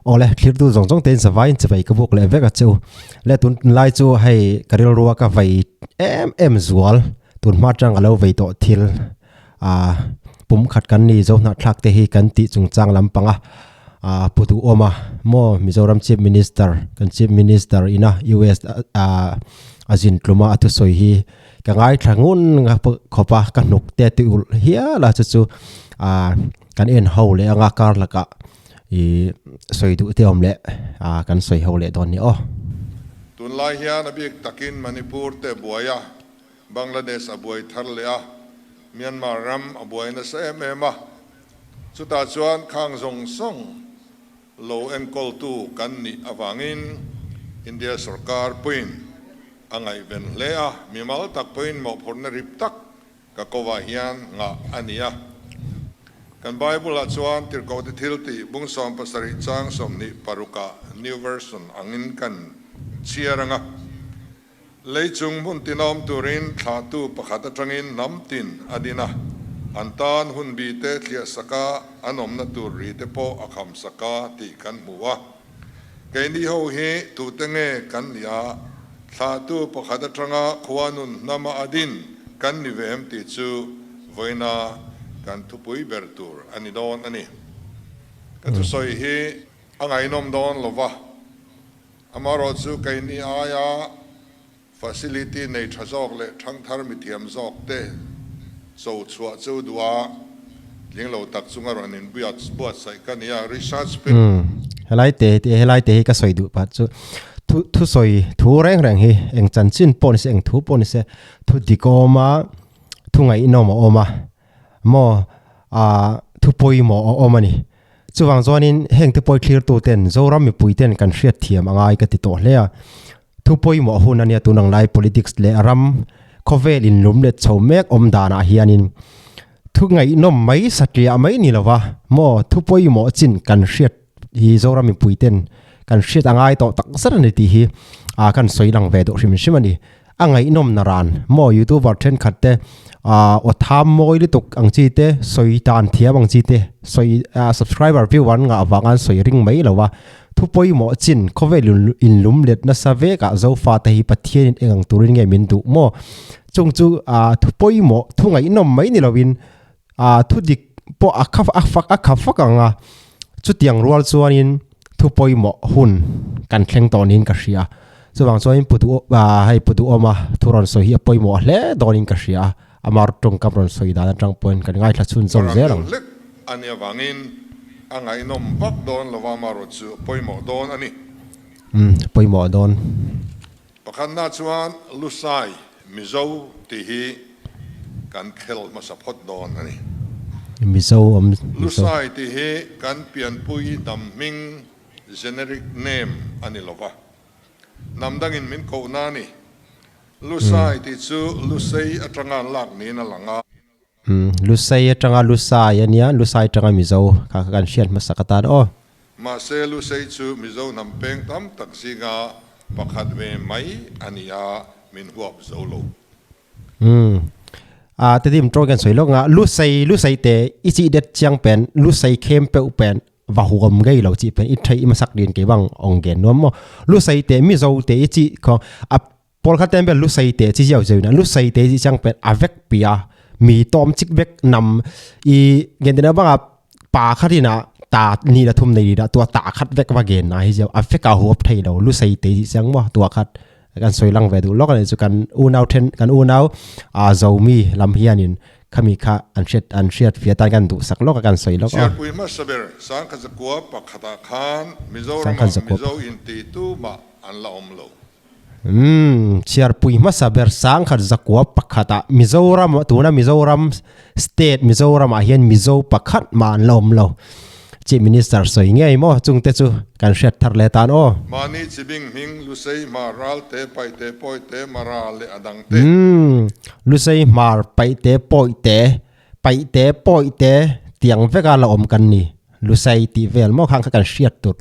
Awle thlirtu zawng zawng te in zavaiin chivai ka buk leh vek a che u. Le tun lai chu hei ka rilrua ka vei em em zual tun hma tang a lo vei tawh thil ah pum khat kan ni zo hnahthlak te hi kan tih chungchang lampang a ah pu duhawm a maw Mizoram Chief Minister kan Chief Minister ina US ah a zin tlum a a thusawi hi ka ngaithla ngun khawp a ka hnuk te ti ulh hial a chu chu ah kan en ho leh anga kar lakah ih sawi duh te awm leh ah kan sawi ho leh dawn ni aw. Tunlai hian a bik takin Manipur te buai a, Bangladesh a buai thar leh a, Myanmar ram a buai nasa em em a, chutah chuan khang zawng zawng lo enkawltu kan nih avangin India sorkar puiin a ngaihven hle a, mimal tak pawhin mawhphurhna rip tak ka kovah hian ngah a ni a. Kan Bible-ah chuan Tirhkohte thiltih bung 70 chang 26ah New Version angin kan chhiar ang a. Lei chung hmun tinawm turin thlahtu pakhat atangin hnam tin a din a, an tan hun bi te thliah saka an awmna tur ri te pawh a kham saka tih kan hmu a. Keini ho hi tute nge kan nih a, thlahtu pakhat atanga khuanun hnama a din kan ni ve em tih chu vawiina kan thupui ber tur a ni dawn a ni. Ka thusawi hi a ngaihnawm dawn lo va, amaherawh chu keini aia facility nei tha zawk leh thangthar mithiam zawk te cho chhuah chu duh a, tling lo tak chunga rawn in buatsaih ka ni a, research paper. Umm helai te hi helai te hi ka sawi duh pah chu thu thusawi thu reng reng hi eng chanchin pawh ni se eng thu pawh ni se thu dik a awm a thu ngaihnawm a awm a maw ah thu pawimawh a awm a ni. Chuvang chuanin heng te pawh thlir tu ten Zoram mipui ten kan hriat thiam a ngai ka ti tawh hle a. Thu pawimawh hun a nia tun ang lai politics leh ram khawvel in lum let chho mek awm danah hianin thu ngaihnawm mai satliah mai ni lova maw thu pawimawh chin kan hriat hi Zoram mipui ten kan hriat a ngai tawh tak zet a ni tih hi ah kan sawi lang ve duh hrim hrim a ni. A ngaihnawm na ran maw youtuber thenkhat te ah aw tham mawi lutuk ang chi te sawi tan thiam ang chi te sawi ah subscriber view an ngah vang an sawi ring mai lo a thu pawimawh chin khawvel in lum let nasa vek ah zofa te hi Pathian in eng ang turin nge min duh maw chung chu ah thu pawimawh thu ngaihnawm mai ni lovin ah thu dik pawh a kha a fak a kha fak ang a chutiang rual chuanin thu pawimawh hun kan thleng tawh niin ka hria chuvang chuanin pu duh ah hei pu duhawma thu rawn sawi hi a pawimawh hle dawnin ka hria a amar tawngkam rawn sawi dan atang pawhin kan ngaithla chhunzawm zel ang. Hlek a nih avangin a ngaihnawm vak dawn lova amarawh chu a pawimawh dawn a ni. Umm pawimawh dawn. Pakhatna chuan Lusai Mizo tih hi kan khel hmasa phawt dawn a ni. Mizo awm Mizo. Lusai tih hi kan pianpui hnam hming, generic name, a ni lo va. Hnam dangin min kohna a ni. Lusai tih chu Lusei atanga an lak niin a lang a. Umm Lusei atanga Lusai a nia, Lusai atanga Mizo kha kha kan hriat hmasak atan aw. Mahse Lusei chu Mizo hnam peng tam tak zinga pakhat ve mai a ni a, min huap zo lo. Umm a tedim tawng hian sawi lawk nga Lusei Lusei te i chih det chiang pen Lusei khem peuh pen va huam ngei lo chih pen i thei i hmasak din kei bang awng gen nuam maw Lusei te Mizo te i chih khaw a Pawl kha ten vel lusei te chi ziau ziau ina lusei te chi chang pen a vek pia mi tom chik vek nam i gen tina banga pa kha tina ta ni la thum nei da tua ta khat vek va gen na hi ziau a vek a huap thei lo lusei te chi chang mo tua khat kan soi lang ve du lok ani chu kan unau then kan unau a zomi lam hianin khami kha an hriat an hriat fia tan kan duh sak lok a kan soi lok a. Chhiarpui hmasa ber Sangkhazakua pakhatah khan Mizoramah Mizo inti tumah an la awm lo. Umm, chhiarpui hmasa ber sangkhat zakua pakhatah Mizoram tuna Mizoram state Mizoramah hian Mizo pakhat mah an la awm lo. Chief Minister sawi ngei maw chungte chu kan hriat thar leh tan aw. Mahni chibing hming Lusei Hmar Ralte Paihte Pawihte Mara leh a dangte. Umm, Lusei Hmar Paihte Pawihte Paihte Pawihte tiang veka la awm kan ni. Lusei tih vel maw khang kha kan hriat tur.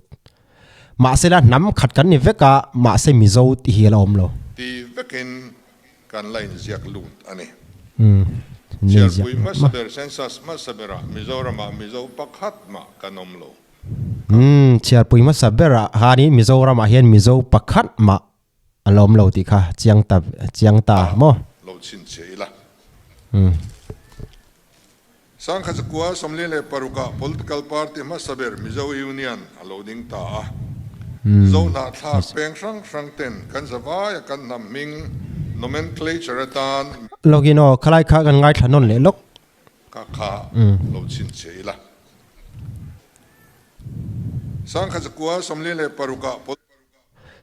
Mahsela hnam khat kan ni vek a, mahse Mizo tih hi a la awm lo. Ti vekin kan la inziak lut a ni. Chiarpui hmasa ber, census hmasa berah Mizoramah Mizo pakhat mah kan awm lo. Umm chhiarpui hmasa berah khanin Mizoram ah hian Mizo pakhat mah a la awm lo tih kha chiang ta chiang ta maw? Lo chhinchhiah ila. Sangkhat zakua 46 ah political party hmasa ber Mizo Union a lo ding ta a. Zo hnahthlak peng hrang hrang ten kan zavai a kan hnam hming nomenclature atan. Login aw, khalai kha kan ngaithla nawn leh lawk. Ka kha lo chhinchhiah ila. Sangkhat zakua 46 ah.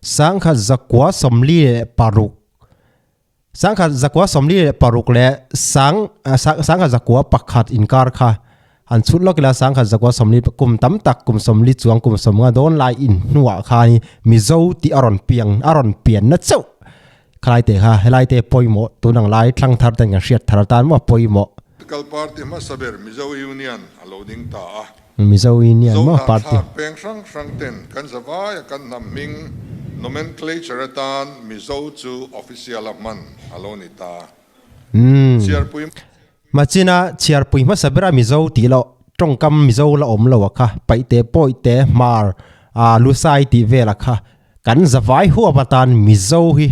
1146 1146 leh sang 1101 inkar kha han chhut lawk ila 1140 kum tam tak kum 40 chuang kum 50 dawn lai in hnuah khan Mizo tih a rawn piang a rawn pianna chauh khalai te kha helai te pawimawh tun ang lai thlang thar ten kan hriat thar atan maw pawimawh. Political party hmasa ber Mizo Union a lo ding ta a. Mizo Union maw party. Zohnahthlak peng hrang hrang ten kan zavaia kan hnam hming nomenclature atan Mizo chu official a hman a lo ni ta. Chhiarpui. Machina chhiarpui hmasa bera Mizo tih loh tawngkam Mizo la awm lo a kha Paihte Pawihte Hmar a Lusai tih vel a kha Kan zavai huap atan Mizo hi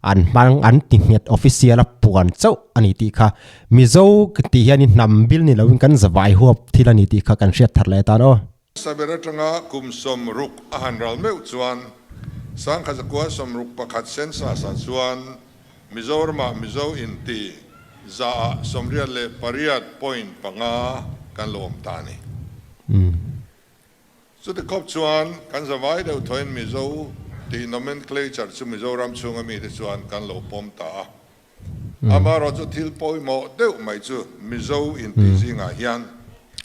an hmang an ti nghet official a puan chauh a ni tih kha Mizo tih hian in hnam bil ni loin kan zavai huap thil a ni tih kha kan hriat thar leh atan aw. Saber atanga kum 60 a han ral meuh chuan 1161 census ah chuan Mizoramah Mizo inti zaah 88.5 kan lo awm ta a ni. Chuti khawp chuan kan zavai deuh thawin Mizo tih nomenclature chu Mizoram chhunga mite chuan kan lo pawm ta a. Amaherawh chu thil pawimawh deuh mai chu Mizo intih zingah hian.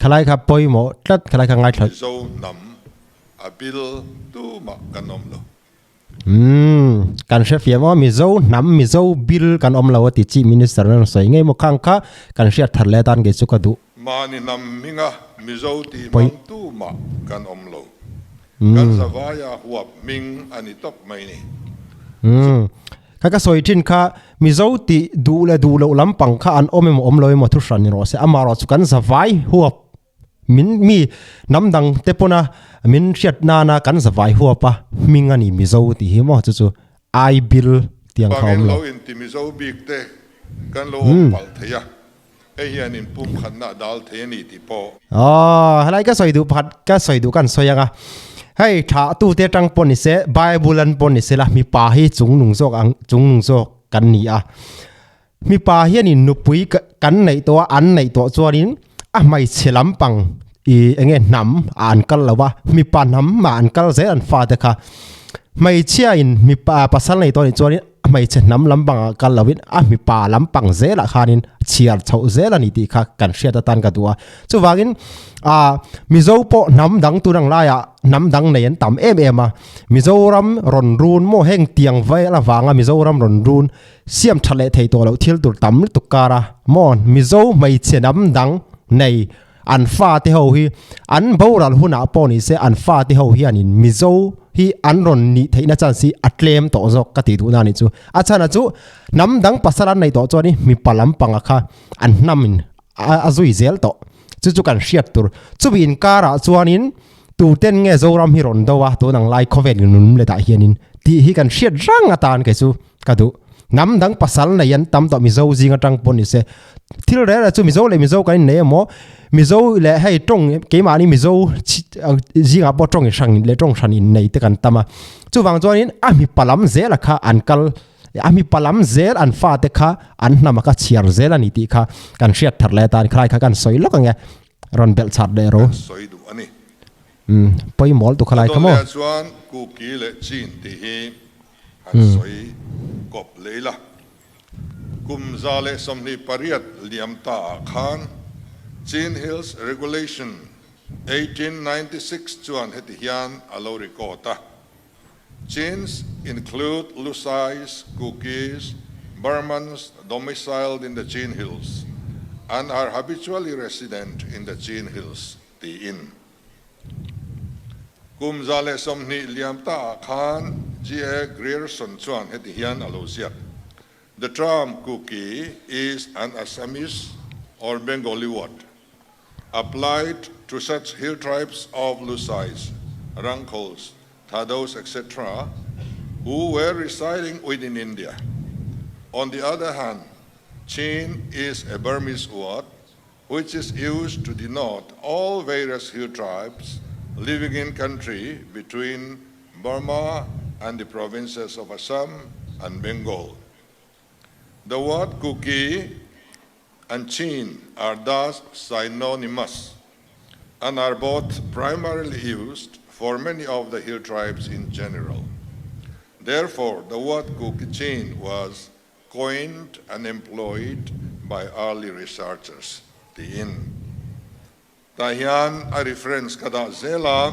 Khalai kha pawimawh tlat, khalai kha ngaithla. Mizo hnam a bil tumah kan awm lo. Umm, kan hre fiam aw, Mizo hnam, Mizo bil kan awm lo a ti Chief Minister an rawn sawi ngei maw khang kha kan hriat thar leh atan kei chu ka duh. Mahni hnam hminga Mizo tih hmang tumah kan awm lo. Kan zavaia huap hming a ni tawp mai ni. Umm, kha ka sawi thin kha Mizo tih duh leh duh loh lampang kha an awm emaw awm lo emaw thu hran ni rawh se, amaherawh chu kan zavai huap Min mi hnam dang te pawna min hriat nana kan zavai huap a hming a ni Mizo tih hi maw chu chu ai bil tih ang kha awm lo. Bangin lo inti Mizo bik te kan lo awm palh thei a, hei hian in pumkhatna a dal thei a ni tih pawh. Aw helai ka sawi duh pakhat ka sawi duh kan sawi ang a, hei tha tu te atang pawh ni se Bible an pawh ni se la mipa hi chungnung zawk ang chungnung zawk kan ni a. Mipa hianin nupui kan neih tawh a, an neih tawh chuanin a hmeichhe lampang ih eng nge hnam ah an kal lo a, mipa hnam ah an kal zel an fate kha. Hmeichhiain mipa pasal neih tawh anih chuanin a hmeichhe hnam lampang ah kal loin a mipa lampang zelah khanin chhiar chhoh zel a ni tih kha kan hriat atan ka duh a. Chuvangin ah Mizo pawh hnam dang tun ang laiah hnam dang nei an tam em em a, Mizoram rawn run maw heng tiang vel avanga Mizoram rawn run Siam tha leh thei tawh loh thil tur tam lutuk kar a maw Mizo hmeichhe hnam dang nei an fa te ho hi an boral hunah pawh ni se an fa te ho hianin Mizo hi an rawn nih theihna chance hi a tlem tawh zawk ka tih duhna a nih chu. A chhan a chu hnam dang pasal an nei tawh chuan in mipa lampanga kha an hnamin a zui zel tawh chu chu kan hriat tur. Chumi inkarah chuanin tuten nge Zoram hi rawn do a tun ang lai khawvel in nunum letah hianin tih hi kan hriat rang atan kei chu ka duh. Hnam dang pasal nei an tam tawh Mizo zing atang pawh ni se. Thil rel chu Mizo leh Mizo kan innei emaw Mizo leh hei tawng keimahni Mizo zingah pawh tawng hrang leh tawng hran innei te kan tam a. Chuvang chuanin a mipa lam zela kha an kal a mipa lam zel an fate kha an hnam a kha chhiar zel a ni tih kha kan hriat thar leh atan khalai kha kan sawi lawk ang e rawn belh chhat leh ro. Kan sawi duh a ni. Umm pawimawlh tu khalai kha maw. Chutawleh chuan Kuki leh Chin tih hi han sawi kawp leh ila. Kum 128 liam ta ah khan Chin Hills Regulation 1896 chuan heti hian a lo record a. Chins include Lusais, Kukis, Burmans domiciled in the Chin Hills and are habitually resident in the Chin Hills tiin. Kum 120 liam ta ah khan GA Grierson chuan heti hian a lo ziak, The term Kuki is an Assamese or Bengali word. Applied to such hill tribes of Lusais, Rangkhols, Thados etc. Who were residing within India. On the other hand, Chin is a Burmese word which is used to denote all various hill tribes living in country between Burma and the provinces of Assam and Bengal. The word Kuki and Chin are thus synonymous and are both primarily used for many of the hill tribes in general. Therefore, the word Kuki-Chin was coined and employed by early researchers tiin. Tah hian a reference ka dah zel a,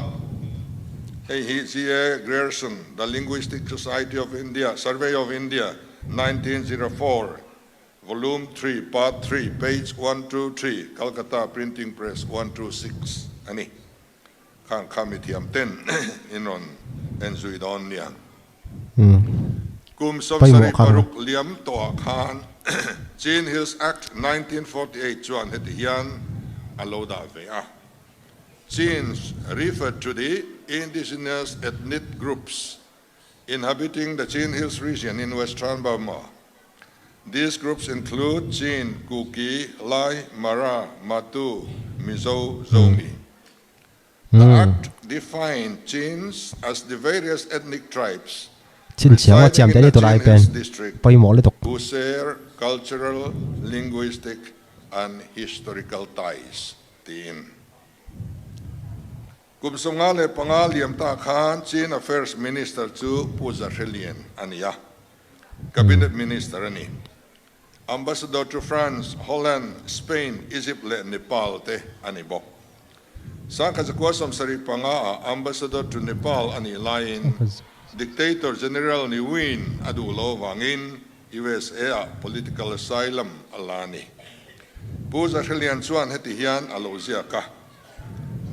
hei hi G.A. Grierson, The Linguistic Society of India, Survey of India, 1904, Volume 3, Part 3, page 123, Calcutta Printing Press, 126 a ni. Khang kha mithiam ten in rawn en zui dawn nia. Kum 76 liam tawhah khan Chin Hills Act 1948 chuan heti hian a lo dah ve a, Chins referred to the indigenous ethnic groups inhabiting the Chin Hills region in western Burma. These groups include Chin, Kuki, Lai, Mara, Matu, Mizo, Zomi. The Act defined Chins as the various ethnic tribes Chhinchhiang a residing chiam in te ni the tulai Chin pen Hills district pawimawh lutuk. who share cultural, linguistic and historical ties, tiin. Kum 55 liam ta khan Chin Affairs Minister chu Pu Zahrelian a ni a, Cabinet Minister a ni. Ambassador to France, Holland, Spain, Egypt leh Nepal te a ni bawk. 1975 ah Ambassador to Nepal a nih laiin Dictator General Ne Win a duh lo avangin USA ah political asylum a la a ni. Pu Zahrelian chuan heti hian a lo ziak a,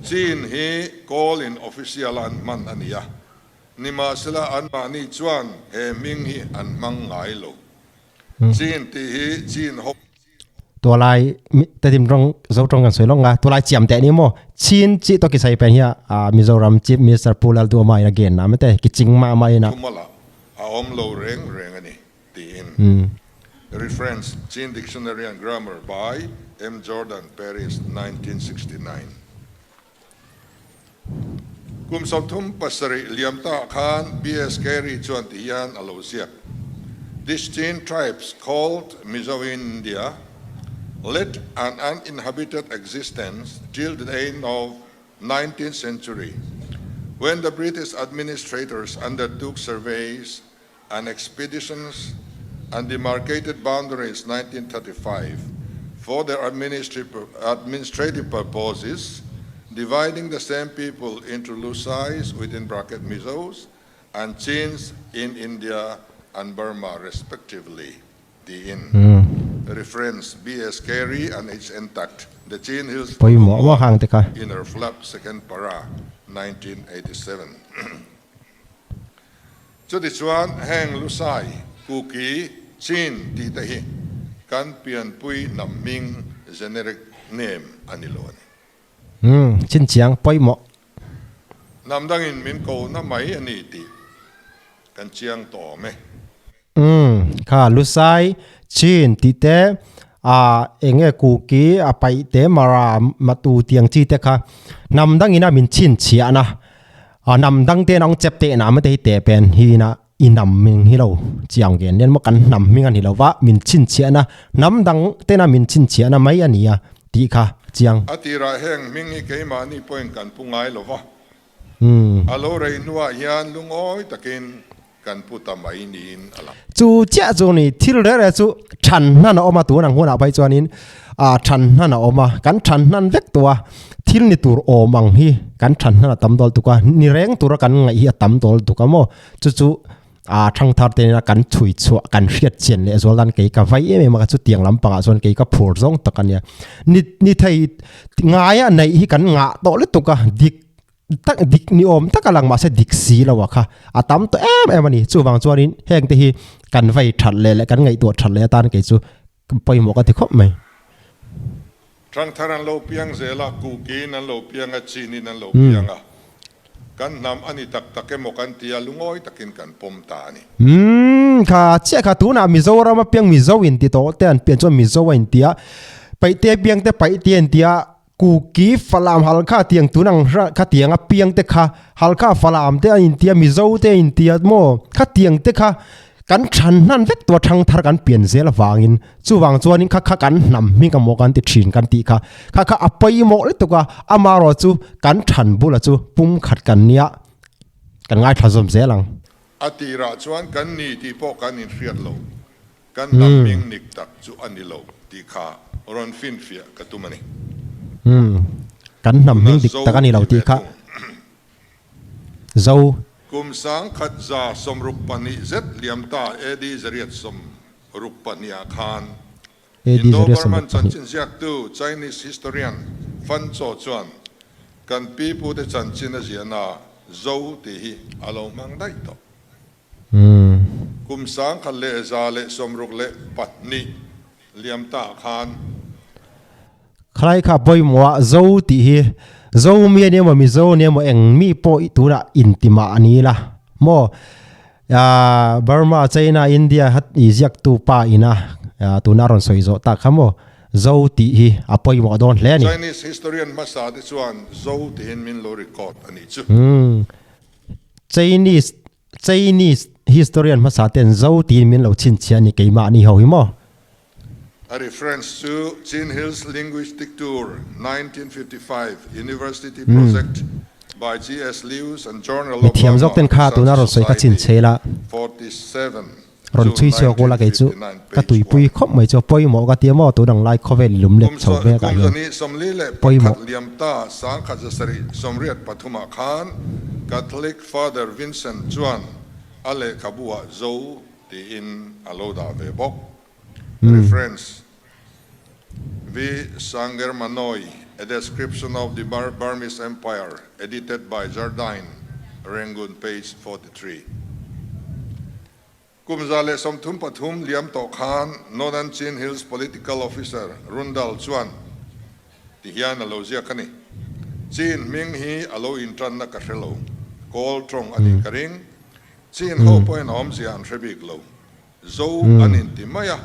Chin hi kawl in official a an hman a ni a, nimahsela anmahni chuan he hming hi an hmang ngai lo. Chin tih hi Chin ho. Tualai tedim rong zo tong kan soi long nga tualai chiam te ni mo chin chi to ki sai pen hia a Mizoram Chief Minister Pu Lalduhoma in a gen na mate ki ching ma ma ina. Thumala a awm lo reng reng a ni tiin. Reference, Chin Dictionary and Grammar by M. Jordan, Paris, 1969. Kum 37 liam ta khan B.S. Carey chuan ti hian a lo ziak. These Chin tribes called Mizo in India led an uninhabited existence till the end of 19th century when the British administrators undertook surveys and expeditions and demarcated boundaries 1935 for their administrative purposes, dividing the same people into Lusais within bracket Mizos and Chins in India and Burma respectively. Tiin. Reference, B.S. Carey and H. Intact, The Chin Hills Pawimawh Volume maw 1, hang te kha. Inner Flap, Second Para, 1987. Chutichuan heng Lusai, Kuki, Chin tih te hi kan pianpui hnam hming, generic name, a ni lo a ni. Umm, chhinchhiang pawimawh. Hnam dangin min kohna mai a ni tih kan chiang tawh awm e. Umm, kha Lusai, Chin tih te, ah eng nge Kuki, a paih te, Mara, Matu tiang chi te kha hnam dangin a min chhinchhiahna, ah hnam dang te naung chep teh na mate hi teh pen hi na i hnam hming hi lo chiang ve nen maw kan hnam hming a ni lo va, min chhinchhiahna hnam dang tena min chhinchhiahna mai a ni a tih kha chiang. A tirah heng hming hi keimahni pawhin kan pu ngai lo va, a lo rei hnuah hian lungawi takin Kan pu ta mai niin a lang. Chu chiah chu ni thil reh reh chu than hnan a awm a tun ang hunah phei chuanin ah than hnan a awm a kan than hnan vek tawh a thil ni tur awm ang hi kan than hnan a tam dawl tuk a ni reng tura kan ngaih hi a tam dawl tuk a maw chu chu ah thangthar te nena kan chhui chhuah kan hriat chian leh zual dan kei ka vai em em a chutiang lampangah chuan kei ka phur zawng tak a nia ni ni thei ngaia neih hi kan ngah tawh lutuk a dik tak dik ni awm tak a lang mahse dik si lo a kha a tam tawh em em a ni chuvang chuanin heng te hi kan vei that leh leh kan ngaihtuah that leh atan kei chu pawimawh ka ti khawp mai. Thangthar an lo piang zel a, Kukiin an lo piang a, Chinin an lo piang a. Kan hnam a ni tak tak emaw kan ti a, lungawi takin kan pawm ta a ni. Umm kha chiah kha tunah Mizoram a piang Mizo in ti tawh te an pian chuan Mizo a inti a, Paihte piang te Paihte a inti a, Kuki Falam Halkha tiang tun ang hra kha tiang a piang te kha Halkha Falam te a inti a Mizo te a inti a maw kha tiang te kha kan than hnan vek tua thang thar kan pian zel avangin chuvang chuanin kha kha kan hnam hming a maw kan ti thin kan tih kha kha kha a pawimawh lutuk a amarawh chu kan than bula chu pum khat kan nia kan ngaithla zawm zel ang. A tirah chuan kan ni tih pawh kan inhriat lo, kan hnam hming nik tak chu a ni lo tih kha rawn finfiah ka tum a ni. Umm kan hnam Tuna hming dik Zo tak a ni lo ti tih ve kha thung. Zo. Kum 1162 zet liam ta AD 862 ah khan AD Indo-Burman 862. chanchin ziaktu Chinese historian Fan Cho chuan kan pipute chanchin a ziahna Zo tih hi a lo hmang daih tawh. Kum 1162 liam ta khan. Khalai kha pawimawh a Zo tih hi Zo mi ania maw Mizo ania maw eng mi pawh i tunah intimah a ni la maw Burma China India hat i ziaktu pa ina tuna rawn sawi zawh tak kha maw Zo tih hi a pawimawh dawn hle a ni. Chinese historian hmasa te chuan Zo tiin min lo record a nih chu. Chinese Chinese historian hmasa ten Zo tiin min lo chhinchhiah a ni keimahni ho hi maw? A reference chu Chin Hills Linguistic Tour, 1955, University Project by GS Lewis and Journal of Mithiam zawk Burma ten kha tuna Research rawn sawi kha Society, chhinchhe la. 47, Rawn June chhui chhuak ula kei chu 1959, ka page tuipui 1. khawp mai chu pawimawh ka ti a maw tun ang lai khawvel lum let Kum chho vek ah kum hian zahnih sawmli leh pawimawh. pakhat liam ta 1773 ah khan Catholic Father Vincent chuan a lehkhabu ah Zo tiin a lo dah ve bawk. Reference, V. Sanger Manoy, A Description of the Burmese Empire, edited by Jardine, Rangoon, page 43. Kum 133 liam tawh khan Northern Chin Hills Political Officer Rundal chuan ti hian a lo ziak a ni. Chin hming hi a lo intanna ka hre lo, Kawl tawng a nih ka ring. Chin ho pawhin a awmzia an hre bik lo. Zo an inti mai a,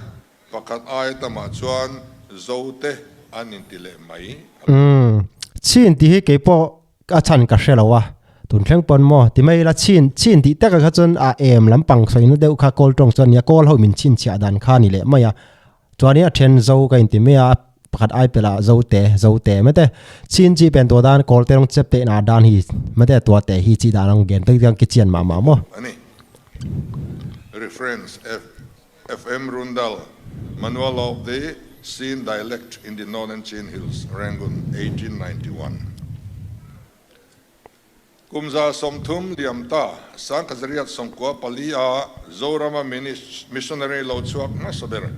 pakhat aia tamah chuan Zo te an inti leh mai a lo. Umm, chin tih hi keipawh a chhan ka hre lo a, tun thleng pawn maw ti mai ila chin, chin tih takah kha chuan a em lampang sawina deuh kha kawl tawng chuan nia kawl ho min chhinchhiah dan kha a ni leh mai a, chuanin a then Zo ka inti mai a, pakhat ai pelh ah Zo te, Zo te mai te, chin chi pen tuah dan kawl te rawng chep te inah dan hi mai te tuah te hi chi dan ang gen te ki chian mah mah maw. A ni. Reference, FM Rundal, Manual of the Chin Dialect in the Northern Chin Hills, Rangoon, 1891. Kum 130 liam ta, 1994 a Zorama Missionary lo chhuak hmasa ber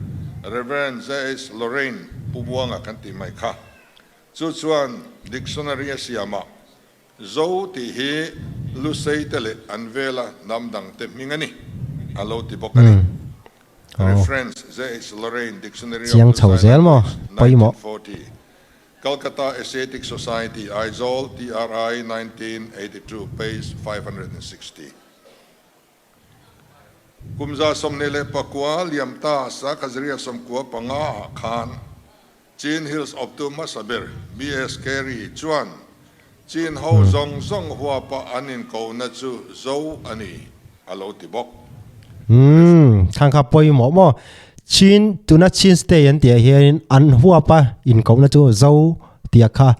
Rev. JH Lorraine Pu Buanga kan tih mai kha. Chu chuan dictionary a siamah Zo tih hi Lusei te leh an vela hnam dang te hming a ni, a lo ti bawk a ni. Reference, JH Lorraine, Dictionary of Chiang chho Lusai zel maw? Language, Pawimawh. 1940, Calcutta Asiatic Society, Aizawl, TRI, 1982, page 560. Kum 29 liam ta 1995 ah khan Chin Hills awptu hmasa ber BS Carey chuan Chin ho zawng zawng huapa an inkohna chu Zo a ni a lo ti bawk. Umm, thang kha pawimawh maw? Chin, tuna Chin State an tih ah hianin an huapa inkohna chu Zo tih kha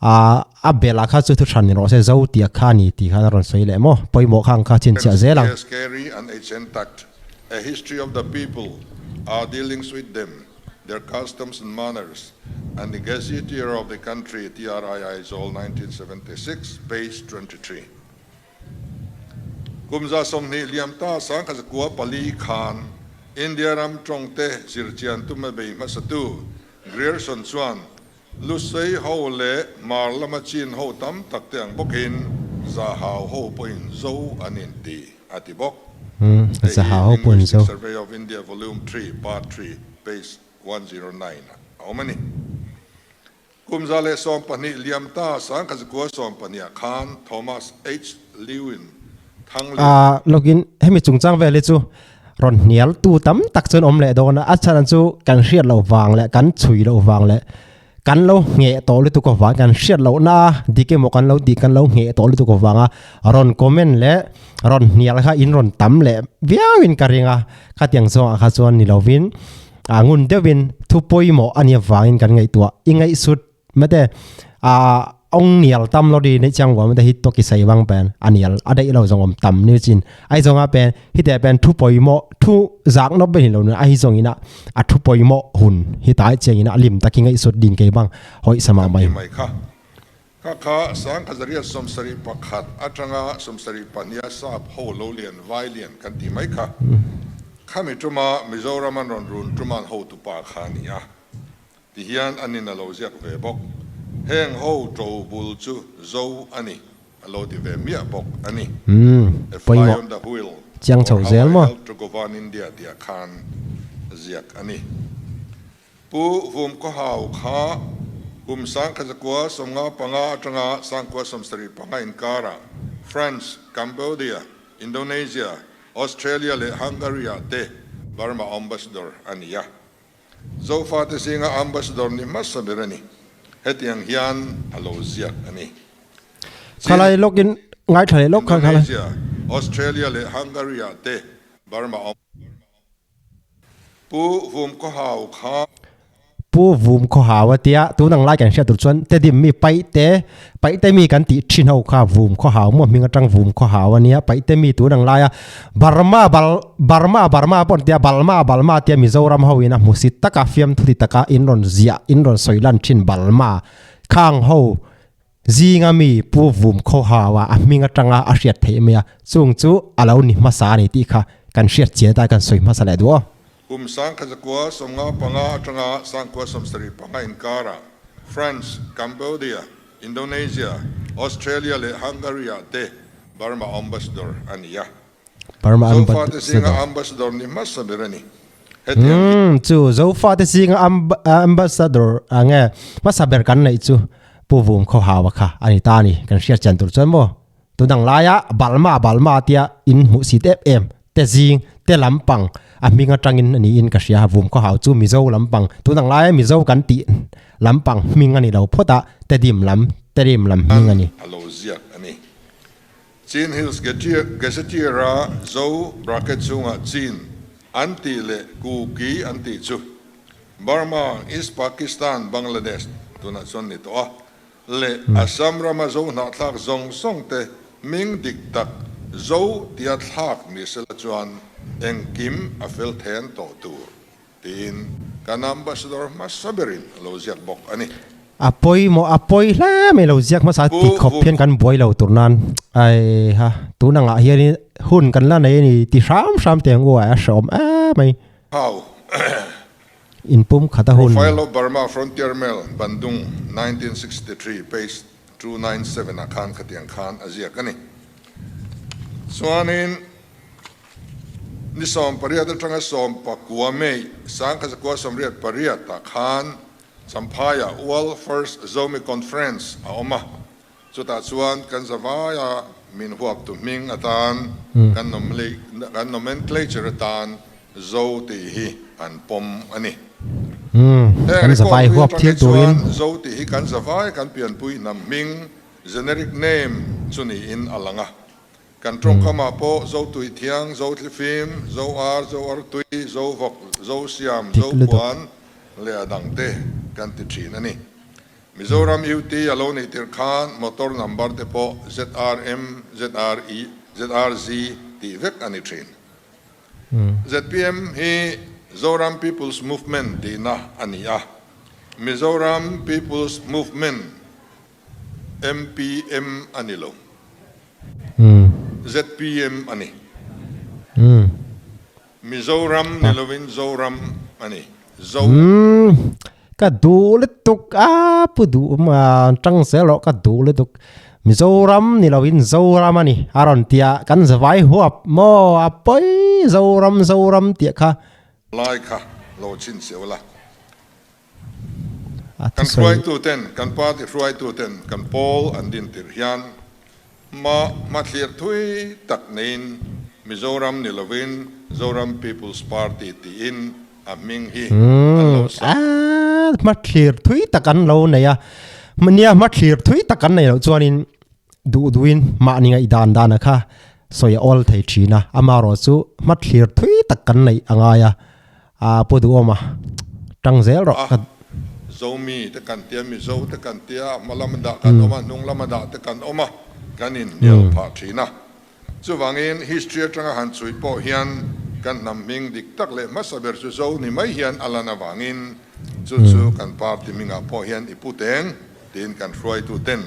a a belh ah kha chu thu hran ni rawh se, Zo tih kha a ni tih khan a rawn sawi leh maw? Pawimawh kha ang kha chhinchhiah zel ang. BS Carey and HN Tutt, A History of the People, Our Dealings with Them, Their Customs and Manners, and the Gazetteer of the Country, TRI Aizawl, 1976, page 23. Kum 20 liam ta 1904 khan India ram tawngte zirchian tuma bei hmasatu Grierson chuan Lusei ho leh Hmar lama Chin ho tam tak te ang bawkin Zahau ho pawhin Zo an inti a ti bawk. Hei hi Zahau ho pawhin Linguistic Zo. Survey of India Volume 3 Part 3 page 109 ah a awm a ni. Kum 112 liam ta 1912 ah khan Thomas H. Lewin Thanglian. A login hemi chungchang vel hi chu rawn hnial tu tam tak chuan awm leh dawn a, a chhan chu kan hriat loh vang leh kan chhui loh vang leh kan lo ngheh tawh lutuk avang kan hriat loh na a dik emaw kan lo tih kan lo ngheh tawh lutuk avanga rawn comment leh rawn hnial kha in rawn tam leh viau in ka ring a, khatiang zawngah kha chuan ni lovin a ngun deuhin thu pawimawh a nih avangin kan ngaihtuah i ngaihsut mate a ong nial tam lo ri nei chiang wa mate hi to ki sai wang pen anial a dei lo zong om tam ni chin ai zonga pen hi te pen thu poimo thu zak no ben lo a hi zong ina a thu poimo hun hi tai cheng ina lim takin ngai sut din ke bang hoi sama mai mai kha kha kha sang khazaria 71 atanga 72 sap ho lo lian vai lian kan ti mai kha khami tuma Mizoram an ron run tuman ho tu pa kha ni a Ti hian an in a lo ziak ve bawk. Heng ho to bul chu Zo a ni, a lo ti ve miah bawk a ni. A fly Pawimawh on the wheel chiang or chho how zel I maw? helped to govern India tih ah khan ziak a ni. Pu Vum Khawhau kha kum 1995 atanga 1975 inkarah France, Cambodia, Indonesia, Australia leh Hungary ah te Burma Ambassador a ni a. Zofate zinga Ambassador ni hmasa ber a ni. Hetiang hian a lo ziak a ni. Chin, Khalai lawkin ngaithla leh lawk kha khalai. Indonesia, Australia leh Hungary ah te Burma awm. Pu Vum Khawhau kha. Pu Vum Khawhau a tia, tun ang lai kan hriat tur chuan Tedim mi Paihte, Paihte mi kan tih thin ho kha Vum Khawhau maw hming atang Vum Khawhau a nia, Paihte mi tun ang laia Burma bal Burma Burma pawh an tia Balma Balma tia Mizoram ho in a hmusit taka fiamthu ti taka in rawn ziah in rawn sawi lan thin Balma khang ho zinga mi Pu Vum Khawhau a a hming atanga a hriat theih mai a chung chu a lo ni hmasa a ni tih kha kan hriat chian atan kan sawi hmasa leh duh aw. Kum 1995 atanga 1975 inkarah France, Cambodia, Indonesia, Australia leh Hungary ah te Burma Ambassador a ni a. Burma Zofate zinga Ambassador. Ambassador ni hmasa ber a ni. Hetiang hi. Umm chu Zofate zinga Ambassador a nge hmasa ber kan neih chu Pu Vum Khawhaua kha a ni ta a ni. Kan hriat chian tur chuan maw tunang laia Balma Balma tia in hmuh sit em em te zing te lampang a hming atangin a niin ka hria. Vum Khawhau chu Mizo lampang tunang laia Mizo kan tih lampang hming a ni lo phawt a, Tedim lam Terim lam hming a ni. A lo ziak a ni. Chin Hills Gazetteer-a Zo bracket chhungah Chin an tih leh Kuki an tih chu Burma, East Pakistan, Bangladesh tunah chuan ni tawh a, leh Assam rama Zo hnahthlak zawng zawng te hming dik tak Zo tia thlak ni sela chuan engkim a fel then tawh tur. Tiin kan Ambassador hmasa berin a lo ziak bawk a ni. A pawimawh, a pawi hle mai lo ziak hmasa Pu ti khawp Vum hian kan buai lo tur nan ai ha tun angah hianin hun kan la nei a ni ti hram hram teh ang u a hreawm em mai. Hau In pum khat a hun. Profile of Burma Frontier Mail, Bandung, 1963, page 297 ah khan khatiang khan a ziak a ni. Chuanin. Ni 18 atanga 19 May, 1988 ah khan Champhaiah World First Zomi Conference a awm a, chutah chuan kan zavaia min huaptu hming atan kan kan nomenclature atan Zo tih hi an pawm a ni. Heng Kan record zavai hlui huap atang thil hi turin. chuan Zo tih hi kan zavai kan pianpui hnam hming, generic name, chu niin a lang a. Kan tawngkamah pawh Zo Tuithiang, Zo Thlifim, Zo Ar, Zo Artui, Zo Vawk, Zo Siam, Dik Zo lutuk. Puan leh a dangte kan ti thin a ni. Mizoram UT a lo nih tirh khan motor number te pawh ZRM, ZRE, ZRZ tih vek a ni thin. Zpm hi Zoram People's Movement tihna a ni a, Mizoram People's Movement, MPM a ni lo. Zpm a ni. Mizoram ni lovin Zoram a ni. Zo. Ka duh lutuk a pu duh ma tang zel rawh ka duh lutuk. Mizoram ni lovin Zoram a ni a rawn tia kan zavai huap maw a pawi Zoram Zoram tih kha. Lai kha lo chhin seuh la. A Kan thusawi. hruaituten, kan party hruaituten kan pawl an din tirh hian hma hmathlir thui tak neiin Mizoram ni lovin Zoram People's Party tiin a hming hi an lo Umm sak. a hmathlir thui tak an lo nei a, nia hmathlir thui tak an nei loh chuanin duh duhin mahni ngaihdan dana kha sawi a awl thei thin a, amaherawhchu hmathlir thui tak kan neih a ngai a. A pu duhawm a tang zel rawh ka. A Zomi te kan tia, Mizo te kan tia, a hma lama dah kan awm a, hnung lama dah te kan awm a, kan inhnial phah thin a. Chuvangin history atanga han chhui pawh hian kan hnam hming dik tak leh hmasa ber chu Zo ni mai hian a lan avangin chu chu kan party hmingah pawh hian i pu teng tiin kan hruaitu ten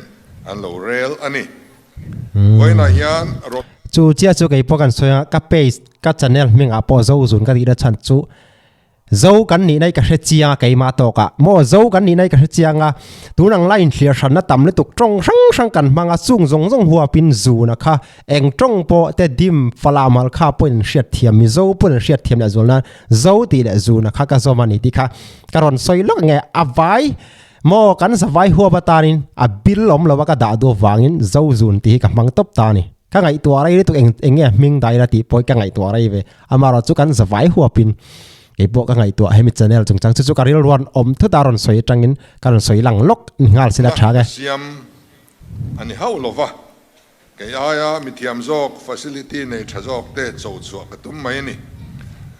an lo rel a ni. Vawiinah hian rawn. Chu chiah chu kei pawh kan sawi a, ka page ka channel hmingah pawh Zo zun ka tih na chhan chu Zo kan nih na hi ka hre chiang a keimah tawkah maw Zo kan nih na hi ka hre chiang a, tun ang line thlir hranna tam lutuk tawng hrang hrang kan hmang a, chung zawng zawng huapin zuna kha eng tawng pawh te dim falam hal kha pawhin an hriat thiam Mizo pawhin an hriat thiam leh zual nan Zo tih leh zuna kha ka zawm a ni tih kha ka rawn sawi lawk nge a vai Maw kan zavai huap atanin a bill awm lo a ka dah duh avangin Zozun tih hi ka hmang tawp ta a ni. Ka ngaihtuah rei lutuk eng eng nge hming dah ila tih pawh hi ka ngaihtuah rei ve. Amaherawh chu kan zavai huapin kei pawh ka ngaihtuah hemi channel chungchang chu chu ka rilruan awm thut a rawn sawi atangin ka rawn sawi lang lawk nghal sila tha ke. Siam a ni hauh lova, kei aia mithiam zawk facility nei tha zawk te cho chhuah ka tum mai a ni.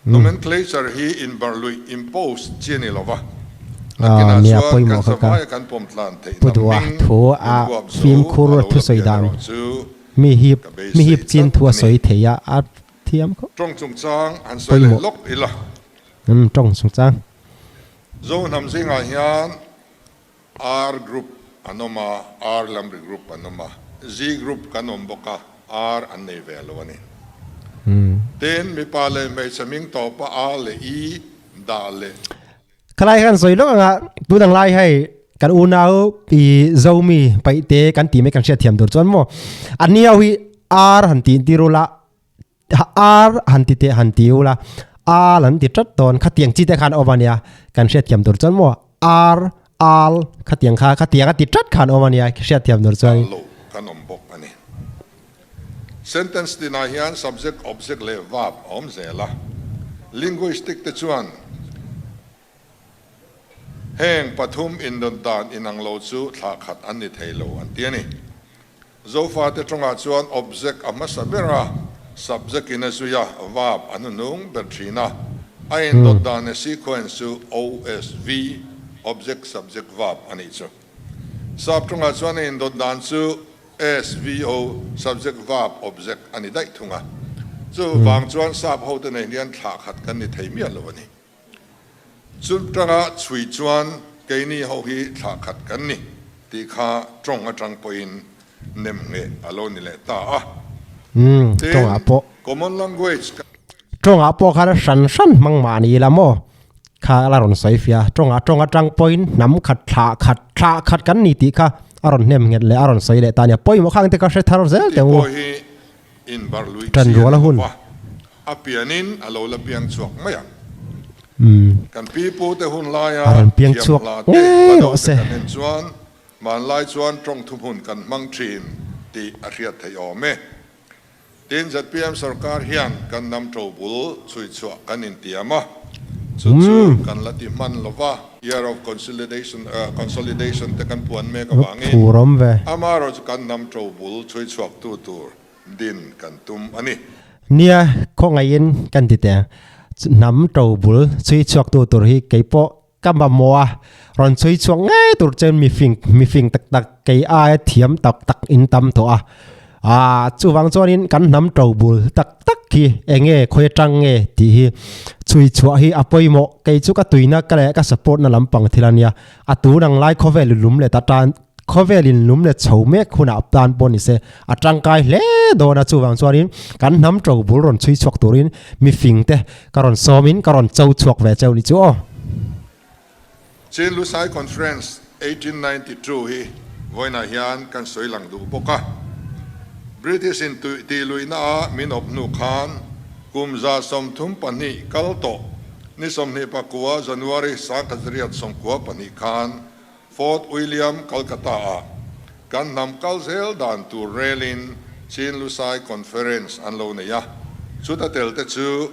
Nomenclature hi inbarhluih, impose, chi a ni lova, nakinah Nia chuan kan pawimawh kha ka zavaia kan pawm tlan theih pu hnam duh a, hming thu min a huap zo fimkhur a lo la thusawi pian dan erawh chu mi hip ka mi beisei hip chin tlat thu a a ni. sawi thei a, a thiam khawp. Tawng chungchang han sawi leh Pawimawh. lawk ila. Umm tawng chungchang. Zo hnam zingah hian R group an awm a, R lamri group an awm a, Z group kan awm bawk a, R an nei ve lo a ni. Tin, mipa leh hmeichhe hming tawpa A leh I dah leh. Khalai khan sawi lawk anga tun ang lai hei kan unau i Zomi paihte kan tih mai kan hriat thiam tur chuan maw an ni ho hi R han tih tir ula R han ti teh han ti ula Al an ti tlat dawn khatiang chi te khan awm ania kan hriat thiam tur chuan maw R Al khatiang kha khatiang a ti tlat khan awm ania hriat thiam tur chuan. Lo kan awm bawk a ni. Sentence tinah hian subject, object leh verb a awm zel a. Linguistic te chuan heng pathum indawt dan inang lo chu thlah khat an ni thei lo an ti a ni. Zofate tawngah chuan object a hmasa ber a, subject in a zui a, verb a hnuhnung ber thin a. A indawt dan leh sequence chu OSV, object subject verb, a nih chu. Sap tawngah chuan a indawt dan chu SVO, subject verb object, a ni daih thung a. Chuvang chuan sap hote nei hian thlah khat kan ni thei miah lo a ni. Chu tanga chhui chuan keini ho hi thlah khat kan ni tih kha tawng atang pawhin nem ngheh a lo ni leh ta a. Umm, Tin, tawngah pawh. Common language kan. Tawngah pawh khan hran hran hmang mah ni ila maw? Kha la rawn sawi fia. Tawngah tawng atang pawhin hnam khat thlah khat thlah khat kan ni tih kha a rawn hnem nghet leh a rawn sawi leh ta nia. Pawimawh khang te ka hre thar zel Tih teh u. pawh hi Inbarh lui Ṭan chi a rual a ni hun. lova, a pianin a lo la piang chhuak mai ang. Kan pi pute hun laia A rawn piang thiam chhuak hla te, ngei hla rawh do te se. kan en chuan hmanlai chuan ṭawng thuhmun kan hmang ṭhin tih a hriat theih awm e. Tin, zpm sorkar hian kan hnam ṭo bul chhui chhuah kan intiam a, chu chu kan la ti hman lova. Year of Consolidation Consolidation te kan puan mek avangin Phurawm ve. amaherawh chu kan hnam ṭo bul chhui chhuaktu tur din kan tum a ni. Nia, khawngaihin kan ti teh. Hnam ṭo bul chhui chhuaktu tur hi kei pawh ka mamawh a, rawn chhui chhuak ngei tur chuan mi fing mi fing tak tak kei aia thiam tak tak in tam tawh a. Aaa chuvang chuanin kan hnam ṭo bul tak tak hi eng nge khawi atang nge tih hi chhui chhuah hi a pawimawh. Kei chu ka tuina ka leh ka support na lampang thil a nia. A tun ang lai khawvel lum leh ta tan Khawvel in lum leh chho mek hunah tan pawh ni se a tangkai hle dawn a, chuvang chuanin kan hnam to bul rawn chhui chhuak turin mi fing te ka rawn sawmin ka rawn cho chhuak ve cheu ni chu aw. Chin Lusai Conference 1892 hi vawiinah hian kan sawi lang duh bawk a. British in tih luihna a min awp hnu khan kum 32 kal tawh ni 24 January 1992 khan. Fort William, Calcutta-ah kan hnam kal zel dan tur relin Chin Lusai Conference an lo nei a. Chuta telte chu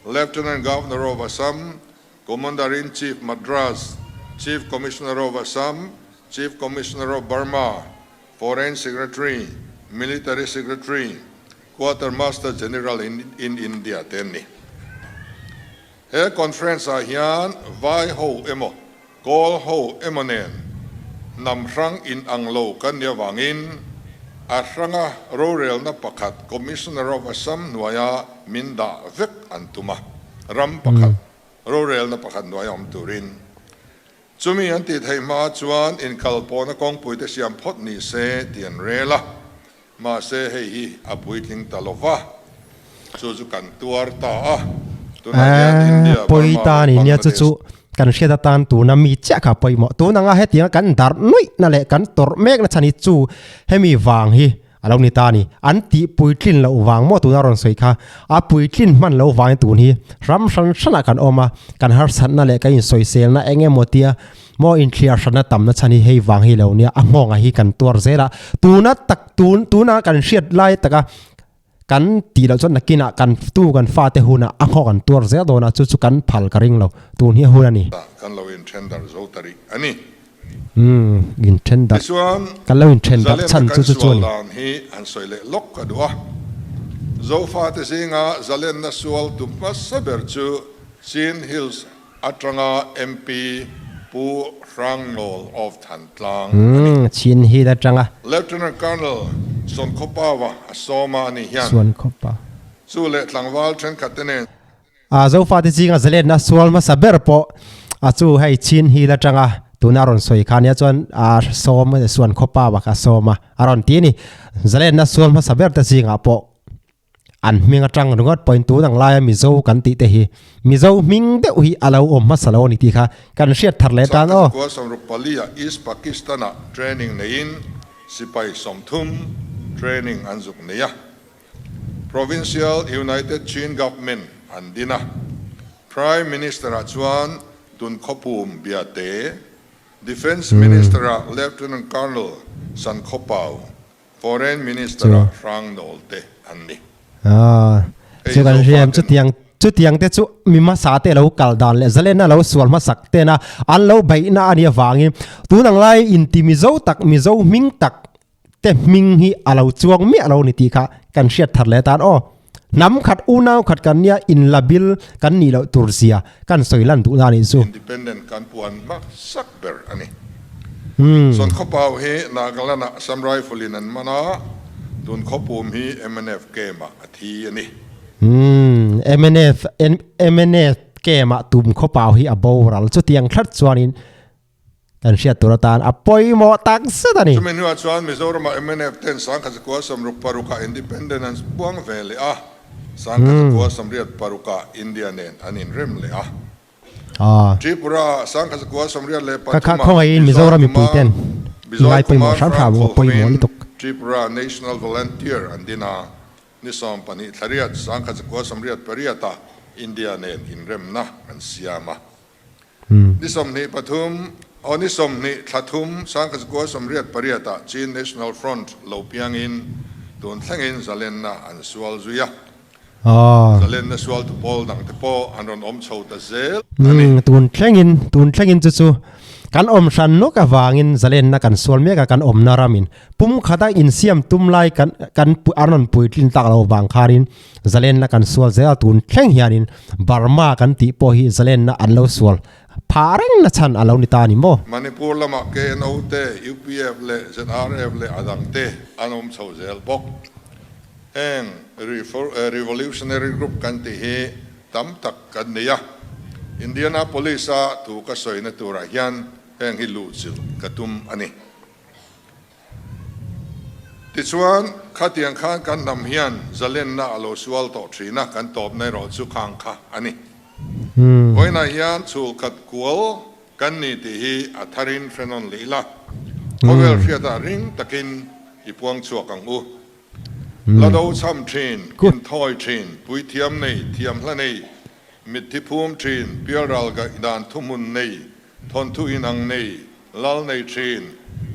Lieutenant Governor of Assam, Commander-in-Chief Madras, Chief Commissioner of Assam, Chief Commissioner of Burma, Foreign Secretary, Military Secretary, Quarter Master General in India te an ni. He conference ah hian vai ho emaw, kawl ho emaw nen hnam hrang in ang lo kan nih avangin a hranga rorelna pakhat Commissioner of Assam hnuaia min dah vek an tum a, ram pakhat rorelna pakhat hnuaia awm turin. Chumi an tih theih hma chuan inkalpawhna kawngpuite siam phawt ni se tih an rel a, mahse hei hi a puitling ta lo va, chu chu kan tuar ta a, tunah hian India, Pawi Burma ta leh ni nia chu Bangladesh. Chu kan hriat atan tuna mi chiah kha pawimawh. Tun anga hetianga kan darh nuihna leh kan tawrh mekna chhan hi chu hemi vang hi A lo ni ta a ni. An tih puitlin loh vang maw tuna rawn sawi kha? A puitlin hman loh vangin tun hi ram hran hranah kan awm a, kan harsatna leh kan insawiselna eng emaw tia maw inthliar hranna tamna chhan hi hei vang hi lo nia, a nghawngah hi kan tuar zel a. Tuna tak tun tuna kan hriat lai taka kan tih loh chuan nakinah kan tu kan fate hunah a nghawk an tuar zel dawn a, chu chu kan phal ka ring lo. Tun hi a hun a ni. Kan lo inthen darh zo ta rih a ni. Umm inthen darh Tichuan, kan lo inthen darh zalenna chhan kan chu chu chu a sual ni. dan hi an sawi leh lawk ka duh a. Zofate zinga zalenna sual tum hmasa ber chu Chin Hills atanga MP Pu Hrangnawl of Thantlang a ni. Umm Chin Hill atanga. Lieutenant Colonel Sawnkhawpawa a sawm a ni hian. Sawnkhawpa. Chu leh tlangval thenkhat te nen. A Zofate zinga zalenna sual hmasa ber pawh a chu hei Chin Hill atanga tuna rawn sawi kha nia chuan a sawm suan khawpa bak a sawm a a rawn ti a ni. Zalenna sual hmasa ber te zingah pawh an hming atang ringawt pawhin tun ang laia Mizo kan tih te hi Mizo hming deuh hi a lo awm hmasa lo a ni tih kha kan hriat thar leh tan aw. Sangkhat 96 ah East Pakistan-ah training neiin sipai 30 training an zuk nei a. Provincial United Chin Government an din a, Prime Minister-ah chuan tun khawpum Biate, Defence Minister-ah Lieutenant Colonel San Khawpau, Foreign Minister-ah Hrang Nawl te an ni. Hei Chu kan hriam Zofa ten. chutiang chutiang te chu mi hmasa te lo kal dan leh zalenna lo sual hmasak tena an lo beihna a nih avangin tun ang lai inti Mizo tak Mizo hming tak te hming hi a lo chuang miah lo ni tih kha kan hriat thar leh tan aw. Hnam khat unau khat kan nia inla bil kan nih loh tur zia kan sawi lan duh na nih chu. Independent kan puan hmak sak ber a ni. Sawnkhawpau hi Nagaland ah Assam Rifle in an man a, tun khawpum hi mnf camp ah a thi a ni. Mnf mnf camp ah tum khawpau hi a boral chutiang thlat chuanin Kan hriat tur atan a pawimawh tak zet a ni. Chumi hnuah chuan Mizoramah mnf ten 1966 ah Independent an puang ve leh a, 1988 ah India nen an inrem leh a. Tripura ah Ka 1983 ah khawngaihin Bijoy Mizoram Kumar mipui ten Bijoy ngai pawimawh Kumar hram hram Frank a pawimawh Khawlhovin lutuk. Tripura National Volunteer an din a, ni 12 thla riat 1988 ah India nen inremna an siam a. Ni 23, aw ni 20 thla thum 1988 ah Chin National Front lo piangin tun thlengin zalenna an sual zui a. Zalenna sualtu pawl dangte pawh an rawn awm chho ta zel a ni. Tun thlengin, tun thlengin chu chu kan awm hran nawk avangin zalenna kan sual mek a, kan awmna ramin pum khata insiam tum lai kan kan an rawn puitlin tak lo vang khanin Zalenna kan sual zel a tun thleng hianin Burma kan tih pawh hi zalenna an lo sual phah reng na chhan a lo ni ta a ni maw? Manipur lamah KNO te, UPF leh ZRF leh a dang te an awm chho zel bawk. Heng revolutionary group kan tih hi tam tak kan nei a. Indianapolis-a thu ka sawina turah hian heng hi luhchilh ka tum a ni. Tichuan, khatiang khan kan hnam hian zalenna a lo sual tawh thin a, kan tawpna erawh chu khang kha a ni. Vawiinah hian chhul khat kual kan ni tih hi a tharin hre nawn leh ila, khawvel hriatah ring takin i puang chhuak ang u. La do cham thin, inthawi thin, puithiam nei, thiamhla nei, mitthi phum thin, pialral gaihdan thuhmun nei, thawnthu inang nei, Lal nei thin,